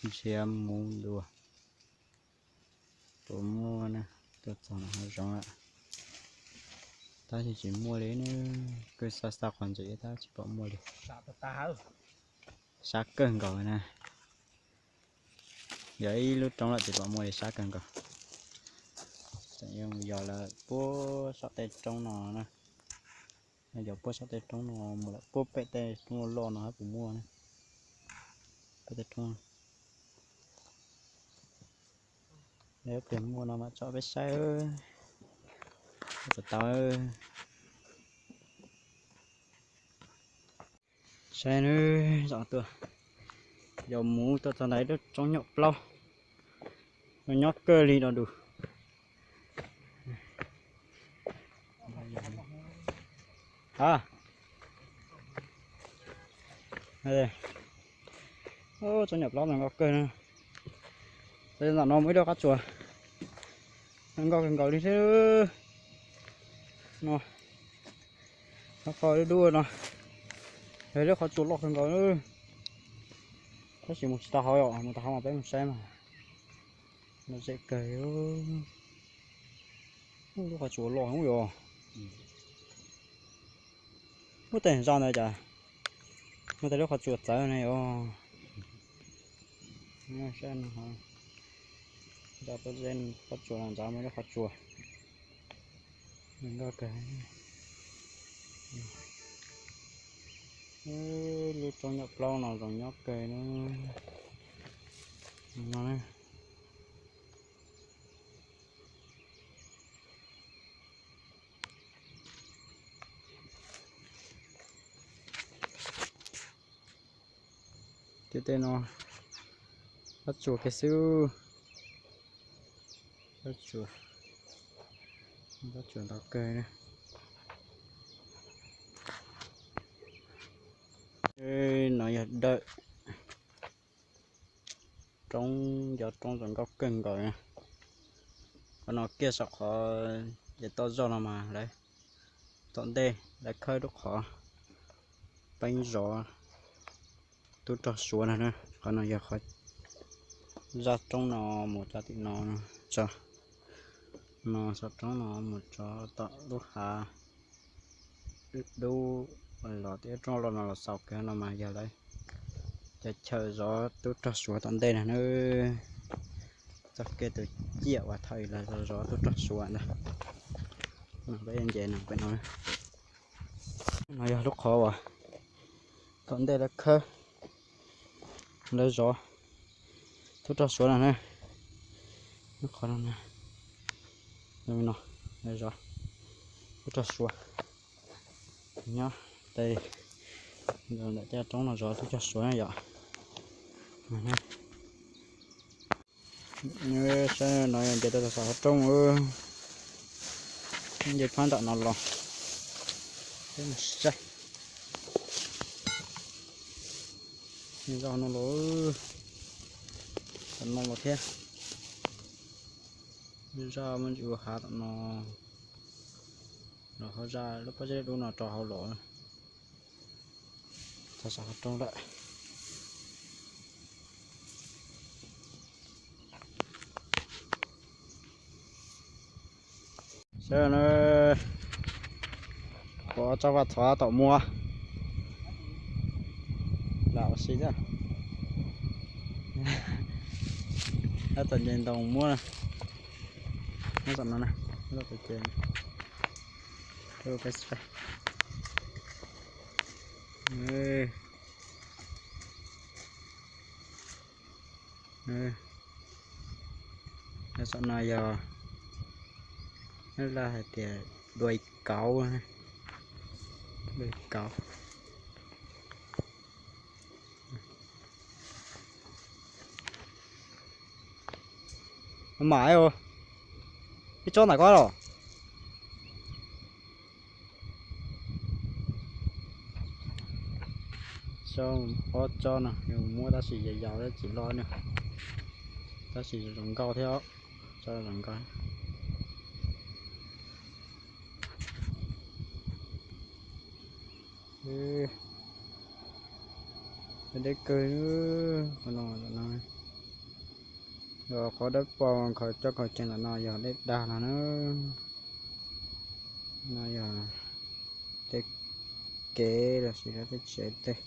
Nrhiav mus dua, puas muaj na. Tuaj txog no hav zoov lawm, tab sis tsis muaj li na. Kuj xa xa qhov ntxiv tab tsis pom muaj li. Sab kawg nkaus na. Yog ib lub roob lawm tsis pom muaj li, sab kawg nkaus. Tseem yuav mus yos lawm puag saum tej roob no na. Yog puag saum tej roob no mus lawm puag pem tej roob loj loj no puas muaj na. Pem tej roob, yog ib pliag muaj no mam tso peb saib. Tau tau. Saib nawb, zaum tuaj, yog mus tuaj txog ntawm ib lub roob nyuam plaub, zoo nyob kawg li no dus. A, tsob nyuam plaub no nkauj kawg na. Tam no muaj ib lub qab tsuas nkauj kawg nkaus li thiab no. Qhov dub dub no yog lub qhov tsua loj kawg nkaus. Tab sis mus tsis tau hauv, mus tau hauv mas peb mus saib mas. Lom zem kawg. Lub qhov tsua loj heev yom. Muaj tej zaj ntawd cas, muaj tej lub qhov tsua txawv ne os. Saib no, zaj pob zeb pob tsuas no ntxov muaj lub qhov tsua nkauj kawg. Lub roob nyuam plaub no zoo nyob kawg no. Tim tej no pob tsuas kiag xwb. Pob tsuas, pob tsuas ntau kawg na. No yog dawm roob, cov roob zoo nkauj kawg nkaus. Qhov no kiag saum qhov ces toj zog no mas lawv tom ntej lawv khawb lub qhov peeb zov tub rog suav no na. Qhov no yog qhov zaj roob no mus txog tim no, txog no, saum roob no mus txog tom lub hav dub, los tim roob loj no los xaus kiag no mas yog lawv cov chaw zov tub rog suav tom ntej no na. Txoj kev tus ciam uas thaum ub lawv zov tub rog suav ntag. Peb nce no pem no. No yog lub qhov uas tom ntej lawv khawb, lawv zov tub rog suav no na. Lub qhov no, no lawv zov tub rog suav. Nyob tej ntawm caj roob no zov tub rog suav na yom. Saib no nce rau tom saum qhov rooj, nce phab nram no los, peb mus saib. Zaj no los, tom no los thiab. Zaj muaj ntsis ua hav tom no, los ho zaj lub pob zeb dub no rau hauv los. Txog saum qhov rooj lawm. Saib na, pom tsob vaj txhov tom muaj lam ua si thiab. Tab tom nce ntoo muab, muab tom no na, muab tom ces peb saib. Saum no yog lawv hais tias dua kauv, dua kauv. Mam ib tsob ntawm ko los. Ob tsob no yus muab tab sis yau yau thiab tsis loj na, tab sis zoo nkauj thiab, tsob zoo nkauj. Deb kawg no, no. Qhov dawb paug nkhaus coj khaus ceg ntawm no yog dej dag no na. No yog tej kev los sis tej tsev tej.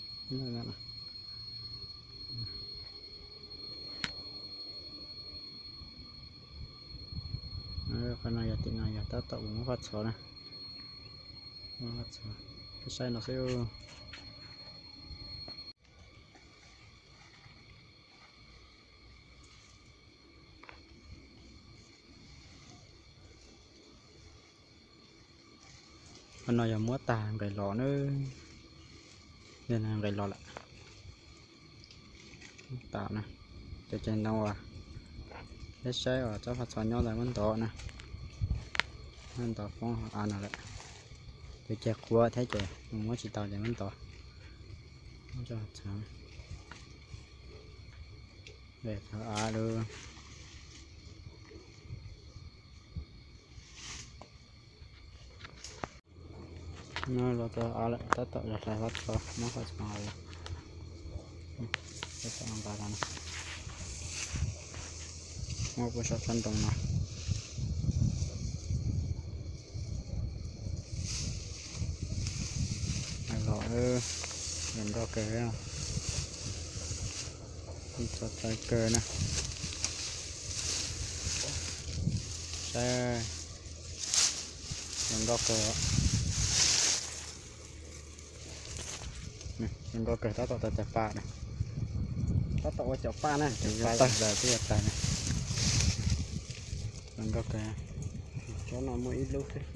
Qhov no yog tim no yog tab tom mus muab faj txhov na. Peb saib no xwb. Qhov no yog muab tag nqis los na. Nqis los lawm. Tam na, ces ceg ntoo uas peb saib uas tsob faj txhov nyob ntawd muab ntov na. Muab ntov poob av no lawm. Ces ceg qhuav thiab ces mus muab tsis tau ces muab ntov. Muab tsob faj txhov av lawm. No los tau av lawm, tab tom los hlais faj txhov, muab faj txhov los, tab tom nqa los, muab pub saum tsob ntoo no. Los, zoo nkauj kawg, txaus txaus kawg na. Saib, zoo nkauj kawg. Zoo nkauj kawg, tab tom tawg tawg paj na. Tab tom ua cov paj na, cov paj tawg lawm twb yuav tawg na. Zoo nkauj kawg. Tsob no muaj ib lub xwb.